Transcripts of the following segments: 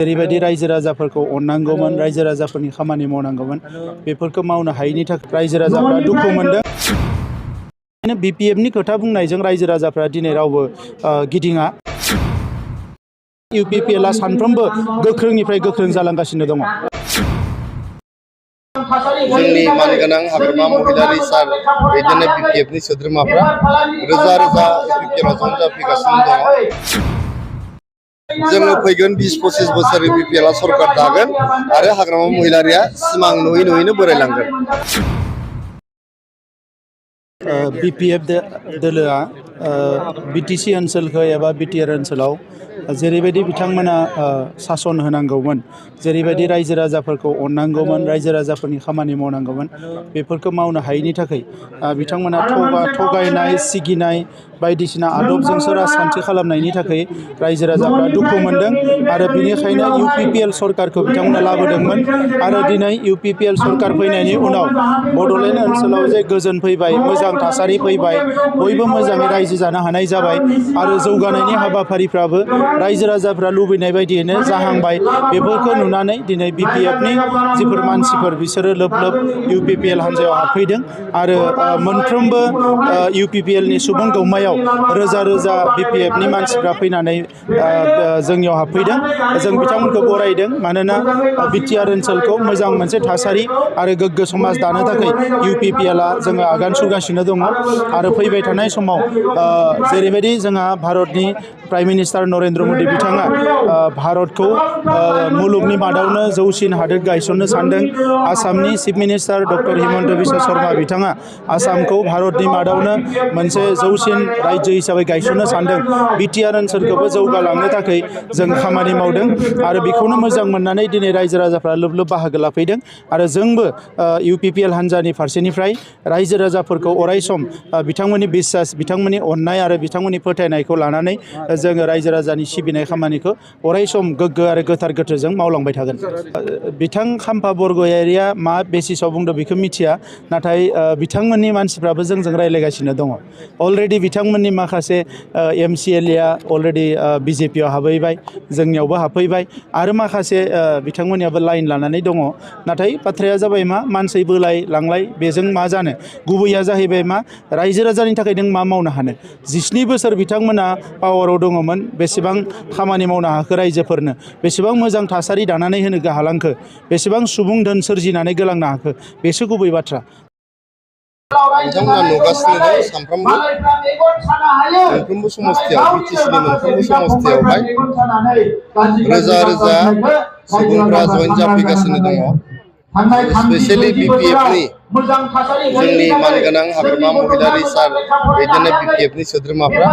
जेरैबायदि रायजो राजाफोरखौ अननांगौमोन, रायजो राजाफोरनि खामानि मावनांगौमोन, बेफोरखौ मावनो हायैनि थाखाय रायजो राजाफ्रा दुखु मोनदों। बिपिएफनि खोथा बुंनायजों रायजो राजाफ्रा दिनै रावबो गिदिङा। इउपिपिएलआ सानफ्रोमबो गोख्रोंनिफ्राय गोख्रों जालांगासिनो दङ। जोंनि मानगोनां हाग्रामा महिलारि सार बिदिनो बिपिएफनि सोद्रोमाफ्रा रोजा रोजा इउपिपिएलआव जइन जाफैगासिनो दङ। जोङो फैगोन 20-25 बोसोर बिपिएलआ सरकार दागोन आरो हाग्रामा महिलारिया सिमां नुयै नुयैनो बोरायलांगोन। बिपिएफ दोलोआ बिटिसि ओनसोलखौ एबा बिटिआर ओनसोलाव जेरैबायदि बिथांमोना सासन होनांगौमोन, जेरैबायदि रायजो राजाफोरखौ अननांगौमोन, रायजो राजाफोरनि खामानि मावनांगौमोन, बेफोरखौ मावनो हायैनि थाखाय बिथांमोना थगायनाय, सिगिनाय बायदिसिना आदबजोंसो राजखान्थि खालामनायनि थाखाय रायजो राजाफ्रा दुखु मोनदों आरो बिनिखायनो इउपिपिएल सरकारखौ बिथांमोना लाबोदोंमोन। आरो दिनै इउपिपिएल सरकार फैनायनि उनाव बड'लेण्ड ओनसोलाव जे गोजोन फैबाय, मोजां थासारि फैबाय, बयबो मोजाङै रायजो जानो हानाय जाबाय आरो जौगानायनि हाबाफारिफ्राबो रायजो राजाफ्रा लुबैनाय बायदियैनो जाहांबाय। बेफोरखौ नुनानै दिनै बिपिएफनि जिफोर मानसिफोर बिसोरो लोब लोब इउपिपिएल हान्जायाव हाबफैदों आरो मोनफ्रोमबो इउपिपिएलनि सुबुं गौमायाव रोजा रोजा बिपिएफनि मानसिफ्रा फैनानै जोंनियाव हाबफैदों। जों बिथांमोनखौ बरायदों, मानोना बिटिआर ओनसोलखौ मोजां मोनसे थासारि आरो गोग्गो समाज दानो थाखाय इउपिपिएलआ जोङो आगान सुरगासिनो दङ। आरो फैबाय थानाय समाव जेरैबायदि जोंहा भारतनि प्राइम मिनिस्टार नरेन्द्र मदि बिथाङा भारतखौ मुलुगनि मादावनो जौसिन हादोर गायसननो सानदों। आसामनि chief minister doctor Himanta Biswa Sharma बिथाङा आसामखौ भारतनि मादावनो मोनसे जौसिन रायजो हिसाबै गायसननो सानदों। बिटिआर ओनसोलखौबो जौगालांनो थाखाय जों खामानि मावदों आरो बेखौनो मोजां मोननानै दिनै रायजो राजाफ्रा लोब लोब बाहागो लाफैदों। आरो जोंबो इउपिपिएल हान्जानि फारसेनिफ्राय रायजो राजाफोरखौ अरायसम बिथांमोननि बिसास, बिथांमोननि अननाय आरो बिथांमोननि फोथायनायखौ लानानै जोङो रायजो राजानि सिबिनाय खामानिखौ अरायसम गोग्गो आरो गोथार गोथोरजों मावलांबाय थागोन। बिथां खाम्फा बरग'यारिया मा बेसिसाव बुंदों बेखौ मिथिया, नाथाय बिथांमोननि मानसिफ्राबो जोंजों रायज्लायगासिनो दङ। अलरेडि बिथांमोननि माखासे एमसिएलएआ अलरेडि बिजेपिआव हाबहैबाय, जोंनियावबो हाबफैबाय आरो माखासे बिथांमोननियाबो लाइन लानानै दङ। नाथाय बाथ्राया जाबाय मा, मानसि बोलाय लांलाय बेजों मा जानो? गुबैया जाहैबाय मा, रायजो राजानि थाखाय नों मा मावनो हानो? 17 बोसोर बिथांमोना पावाराव दङमोन, बेसेबां खामानि मावनो हाखो रायजोफोरनो, बेसेबां मोजां थासारि दानानै होनो हालांखो, बेसेबां सुबुं धोन सोरजिनानै गोलांनो हाखो, बेसो गुबै बाथ्रा। बिथांमोना नुगासिनो दं सानफ्रोमबो मोनफ्रोमबो समस्थियाव, बिटिसिनि मोनफ्रोमबो समस्थियावहाय रोजा रोजा सुबुंफ्रा जइन जाफैगासिनो दङ। स्पेसियेलि बिपिएफनि जोंनि मानगोनां हाग्रामा महिलारि सार बिदिनो बिपिएफनि सोद्रोमाफ्रा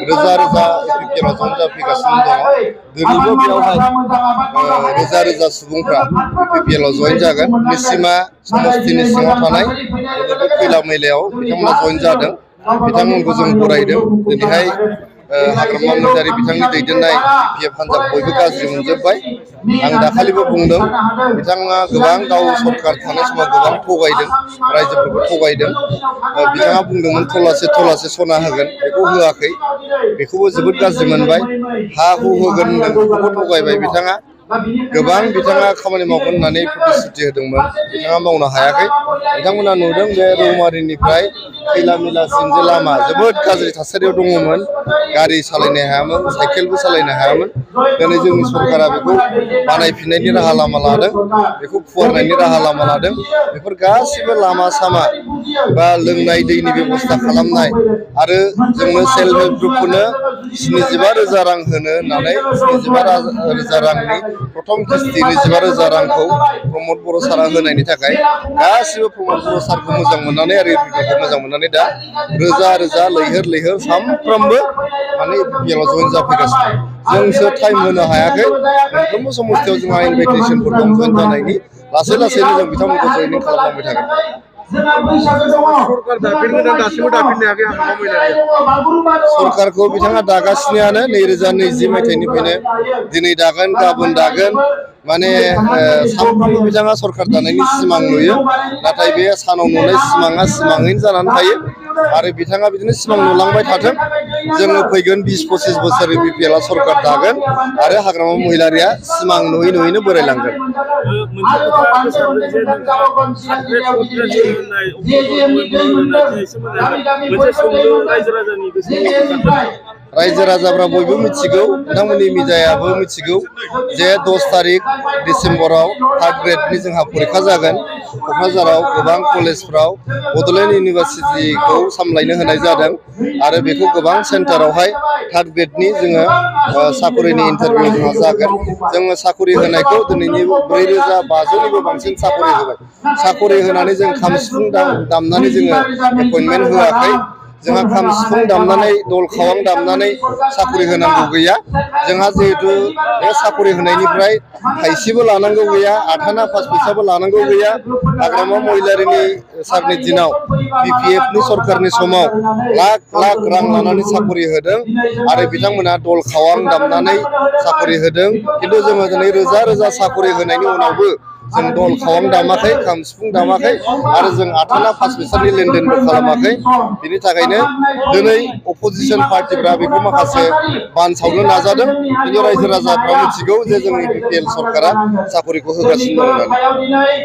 रोजा रोजा इउपिपिएलआव जइन जाफैगासिनो दङ। दिनैबो बेयावहाय रोजा रोजा सुबुंफ्रा इउपिपिएलआव जइन जागोन। निसिमा समस्थिनि सिङाव थानाय खैला मैलायाव बिथांमोना जइन जादों, बिथांमोनखौ जों बरायदों। दिनैहाय हाग्रामा महिलारि बिथांनि दैदेननाय बिपिएफ हान्जा बयबो गाज्रि मोनजोब्बाय। आं दाखालिबो बुंदों, बिथाङा गोबां गाव सरकार थानाय समाव गोबां थगायदों, रायजोफोरखौ थगायदों। बिथाङा बुंदोंमोन थलासे थलासे सना होगोन, बेखौ होआखै, बेखौबो जोबोद गाज्रि मोनबाय। हा हु होगोन होनदों, बेखौबो थगायबाय बिथाङा। गोबां बिथाङा खामानि मावगोन होननानै प्रतिश्रुति होदोंमोन, बिथाङा मावनो हायाखै। बिथांमोना नुदों बे रौमारिनिफ्राय खैला मिलासिम जे लामा जोबोद गाज्रि थासारियाव दङमोन, गारि सालायनो हायामोन, साइकेलबो सालायनो हायामोन। दिनै जोंनि सरकारा बेखौ बानायफिननायनि राहा लामा लादों, बेखौ फुवारनायनि राहा लामा लादों। बेफोर गासिबो लामा सामा बा लोंनाय दैनि बेब'स्था खालामनाय आरो जोंनो सेल्फ हेल्प ग्रुपफोरनो 75,000 रां होनो होननानै 75,000 रांनि प्रथम किस्ति 25,000 रांखौ प्रमद बर' सारा होनायनि थाखाय गासिबो प्रमद बर' सारखौ मोजां मोननानै आरो इउपिपिएलखौ मोजां मोननानै दा रोजा रोजा लैहोर लैहोर सामफ्रोमबो माने इउपिपिएलआव जइन जाफैगासिनो। जोंसो टाइम होनो हायाखै। मोनफ्रोमबो समस्थियाव जोंहा इनभाइटेसनफोर दं जइन जानायनि, लासै लासैनो जों बिथांमोनखौ जइनिं खालामलांबाय थागोन। सरकार दाफिनगोन, दासिमबो दाफिननो हायाखै हाग्रामा महिलारिया। सरकारखौ बिथाङा दागासिनोआनो 2020 मायथाइनिफ्रायनो। दिनै दागोन, गाबोन दागोन, माने सानफ्रोमबो बिथाङा सरकार दानायनि सिमां नुयो। नाथाय बे सानाव नुनाय सिमाङा सिमाङैनो जानानै थायो। आरो बिथाङा बिदिनो सिमां नुलांबाय थाथों जोङो फैगोन 20-25 बोसोरनि BPL सरकार दागोन आरो हाग्रामा महिलारिया सिमां नुयै नुयैनो बोरायलांगोन। मोनसे खोथा गोसारदों जे नोंथाङा होननाय मोनसे सोंलु रायजो राजानि गोसोआव रायजो राजाफ्रा बयबो मिथिगौ, नोंथांमोननि मिडियायाबो मिथिगौ जे 10 तारिख डिसेम्बराव 3rd ग्रेडनि जोंहा फरिखा जागोन। क'क्राझाराव गोबां कलेजफ्राव बड'लेण्ड इउनिभारसिटिखौ सामलायनो होनाय जादों आरो बेखौ गोबां सेन्टारावहाय 3rd ग्रेडनि जोङो साकरिनि इन्टारभिउ जोंहा जागोन। जोङो साकरि होनायखौ दिनैनि 4500निबो बांसिन साकरि होबाय। साकरि होनानै जों खाम सिफुं दामनानै जोङो एपइन्टमेन्ट होआखै। जोंहा खाम सिफुं दामनानै दल खावां दामनानै साकरि होनांगौ गैया। जोंहा जिहेतु बे साकरि होनायनिफ्राय थाइसेबो लानांगौ गैया, आथाना 5 फैसाबो लानांगौ गैया। हाग्रामा महिलारिनि सारनि दिनाव BPFनि सरकारनि समाव लाख लाख रां लानानै साकरि होदों आरो बिथांमोना दल खावां दामनानै साकरि होदों। खिन्थु जोङो दिनै रोजा रोजा साकरि होनायनि उनावबो जों दल खावां दामाखै, खाम सिफुं दामाखै आरो जों आथाना 5 फैसानि लेनदेनबो खालामाखै। बिनि थाखायनो दिनै अपोजिसन पार्टिफ्रा बेखौ माखासे बानसावनो नाजादों। खिन्थु रायजो राजाफ्रा मिथिगौ जे जोंनि BPL सरकारा साकरिखौ होगासिनो दं होननानै।